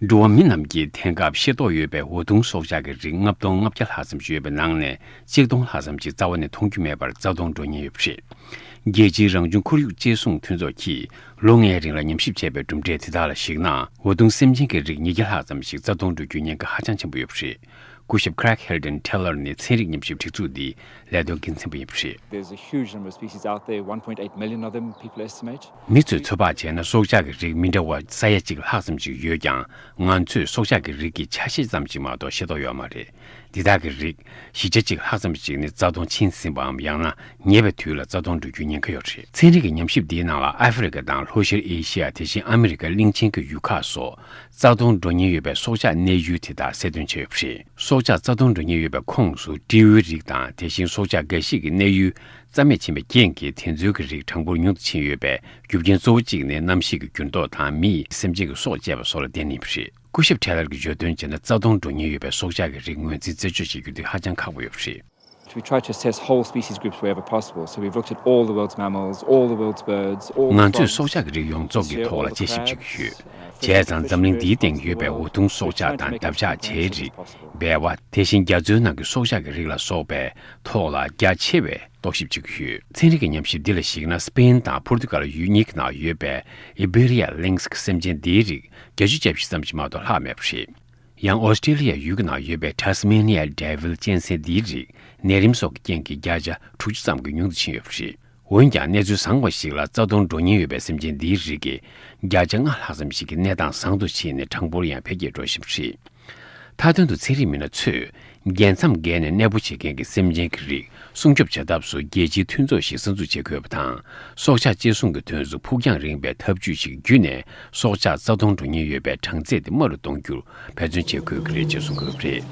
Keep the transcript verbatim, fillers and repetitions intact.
འགྲོ་བ་མི་རྣམས་ཀྱིས་དེང་སྐབས་ཤེས་རྟོགས་ཡོད་པའི་འོ་འཐུང་སྲོག་ཆགས་ཀྱི་རིགས་ལྔ་སྟོང་ལྔ་བརྒྱ་ལྷག་ཙམ་ཞིག་ཡོད་པའི་ནང་ནས་གཅིག་སྟོང་ལྷག་ཙམ་ཞིག་རྩ་བ་ནས་མཐོང་རྒྱུ་མེད་པར་རྩ་སྟོངས་འགྲོ་ཉེན་ཡོད་པ་རེད། རྒྱལ་སྤྱིའི་རང་བྱུང་ཁོར་ཡུག་གཅེས་སྲུང་མཐུན་ཚོགས་ཀྱིས་ལོ་ལྔའི་རིང་ལ་ཉམས་ཞིབ་བྱས་པའི་གྲུབ་འབྲས་དེ་དག་ལ་གཞིགས་ན། འོ་འཐུང་སེམས་ཅན་གྱི་རིགས་ཉིས་བརྒྱ་ལྷག་ཙམ་ཞིག་རྩ་སྟོངས་འགྲོ་རྒྱུའི་ཉེན་ཁ་ཧ་ཅང་ཆེན་པོ་ཡོད་པ་རེད། སྐུ་ཞབས་Craig Hilton Taylor ནི་ཚན་རིག་ཉམས་ཞིབ་སྒྲིག་འཛུགས་འདིའི་ལས་དོན་འགན་འཛིན་པ་ཡིན་པ་རེད། There's a huge number of species out there, one point eight million of them, people estimate. མི་ཚོས་ཚོད་དཔག་བྱས་ན་སྲོག་ཆགས་ཀྱི་རིགས་མི་འདྲ་བ་ས་ཡ་གཅིག་ལྷག་ཙམ་ཞིག་ཡོད་ཀྱང་། ང་ཚོས་སྲོག་ཆགས་ཀྱི་རིགས་ཀྱི་ཆ་ཤས་ཙམ་ཞིག་མ་གཏོགས་ཤེས་རྟོགས་ཡོད་མ་རེད། འདི་དག་གི་རིགས་བཞི་ཆ་གཅིག་ལྷག་ཙམ་ཞིག་ནི་རྩ་སྟོངས་ཕྱིན་ཟིན་པའམ་ཡང་ན་ཉེ་བའི་དུས་ལ་རྩ་སྟོངས་འགྲོ་རྒྱུའི་ཉེན་ཁ་ཡོད་རེད། ཚན་རིག་གི་ཉམས་ཞིབ་འདིའི་ནང་ལ་ཨ་ཧྥེ་རི་ཁ་དང་ལྷོ་ཤར་ཨེ་ཤི་ཡ། དེ་བཞིན་ཨ་མི་རི་ཀའི་གླིང་ཆེན་གྱི་ཡུལ་ཁག་སོགས་རྩ་སྟོངས་འགྲོ་ཉེན་ཡོད་པའི་སྲོག་ཆགས་གནས་ཡུལ་དེ་དག་གསལ་སྟོན་བྱས་ཡོད་པ་རེད། སྲོག་ཆགས་རྩ་སྟོངས་འགྲོ་ཉེན་ཡོད་པའི་ཁོངས་སུ་སྤྲེའུའི་རིགས་དང་། དེ་བཞིན་སྲོག་ཆགས་འགའ་ཞིག་གི་གནས་ཡུལ་རྩ་མེད་ཕྱིན་པའི་རྐྱེན་གྱིས་དེ་ཚོའི་གི་རིགས་གྲངས་འབོར་ཉུང་དུ་ཕྱིན་ཡོད་པའི་རྒྱུ་རྐྱེན་གཙོ་བོ་གཅིག་ནི་གནམ་གཤིས་ཀྱི་འགྱུར་ལྡོག་དང་མི་ཡི་སེམས་ཅན་གྱི་སྲོག་བཅད་པ་སོགས་ལ་བརྟེན་ཡིན་པ་རེད། སྐུ་ཞབས་ཁྲེ་ལར་གྱིས་བརྗོད་དོན་བྱས་ན། རྩ་སྟོངས་འགྲོ་ཉེན་ཡོད་པའི་སྲོག་ཆགས་ཀྱི་རིགས་ངོས་འཛིན་རྩད་གཅོད་བྱེད་རྒྱུ་དེ་ཧ་ཅང་ཁག་པོ་ཡོད་པ་རེད། We try to assess whole species groups wherever possible. So we've looked at all the world's mammals, all the world's birds, all the frogs. ང་ཚོས་སྲོག་ཆགས་ཀྱི་རིགས་ཡོངས་རྫོགས་ཀྱི་ཐོག་ལ་དཔྱད་ཞིབ་བྱེད་ཀྱི་ཡོད། བྱས་ཙང་འཛམ་གླིང་འདིའི་སྟེང་ཡོད་པའི་འོ་འཐུང་སྲོག་ཆགས་དང་འདབ་ཆགས་བྱའི་རིགས། སྦལ་བ། དེ་བཞིན་རྒྱ་མཚོའི་ནང་གི་སྲོག་ཆགས་ཀྱི་རིགས་ལ་སོགས་པའི་ཐོག་ལ་རྒྱ་ཆེ་བའི་རྟོག་ཞིབ་བྱེད་ཀྱི་ཡོད། ཚན་རིག་གི་ཉམས་ཞིབ་འདི་ལ་གཞིགས་ན། སྤེན་དང་པོར་ཏུ་གལ་ཡུལ་གཉིས་ཀྱི་ནང་ཡོད་པའི་Iberia lynx གི་སེམས་ཅན་འདིའི་རིགས་བརྒྱད་ཅུ་གྱ་བཞི་ཙམ་ཞིག་མ་གཏོགས་ལྷག་མེད་པ་རེད། ཡང་ཨོ་སི་ཀྲེ་ལི་ཡ་ཡུལ་གྱི་ནང་ཡོད་པའི་Tasmania devil གཅན་གཟན་འདིའི་རིགས་ནད་རིམས་སོགས་ཀྱི་རྐྱེན་གྱིས་བརྒྱ་ཆ་དྲུག་ཅུ་ཙམ་གྱིས་ཉུང་དུ་ཕྱིན་ཡོད་པ་རེད། འོན་ཀྱང་གནས་ཚུལ་བཟང་བ་ཞིག་ལ། རྩ་སྟོངས་འགྲོ་ཉེན་ཡོད་པའི་སེམས་ཅན་འདིའི་རིགས་ཀྱི་བརྒྱ་ཆ་ལྔ་ལྷག་ཙམ་ཞིག་གི་གནས་སྟངས་བཟང་དུ་ཕྱིན་ནས་གྲངས་འབོར་ཡང་འཕེལ་རྒྱས་འགྲོ་བཞིན་པ་རེད། མཐའ་དོན་དུ་ཚན་རིག་མི་སྣ་ཚོས་རྒྱལ་མཚམས་བརྒལ་ནས་གནས་སྤོ་བྱེད་མཁན་གྱི་སེམས་ཅན་གྱི་རིགས་སྲུང་སྐྱོབ་བྱ་ཐབས་སུ་རྒྱལ་སྤྱིའི་མཐུན་ཚོགས་ཤིག་གསར་འཛུགས་བྱེད་དགོས་པ་དང་། སྲོག་ཆགས་གཅེས་སྲུང་གི་དོན་དུ་ཕུགས་རྒྱང་རིང་བའི་ཐབས་ཇུས་ཤིག་བརྒྱུད་ནས་སྲོག་ཆགས་རྩ་སྟོངས་འགྲོ་ཉེན་ཡོད་པའི་གྲངས་ཚད་དེ་དམའ་རུ་གཏོང་རྒྱུར་འབད་བརྩོན་བྱེད་དགོས་ཀྱི་རེད་ཅེས་གསུངས་ཡོད་པ་རེད།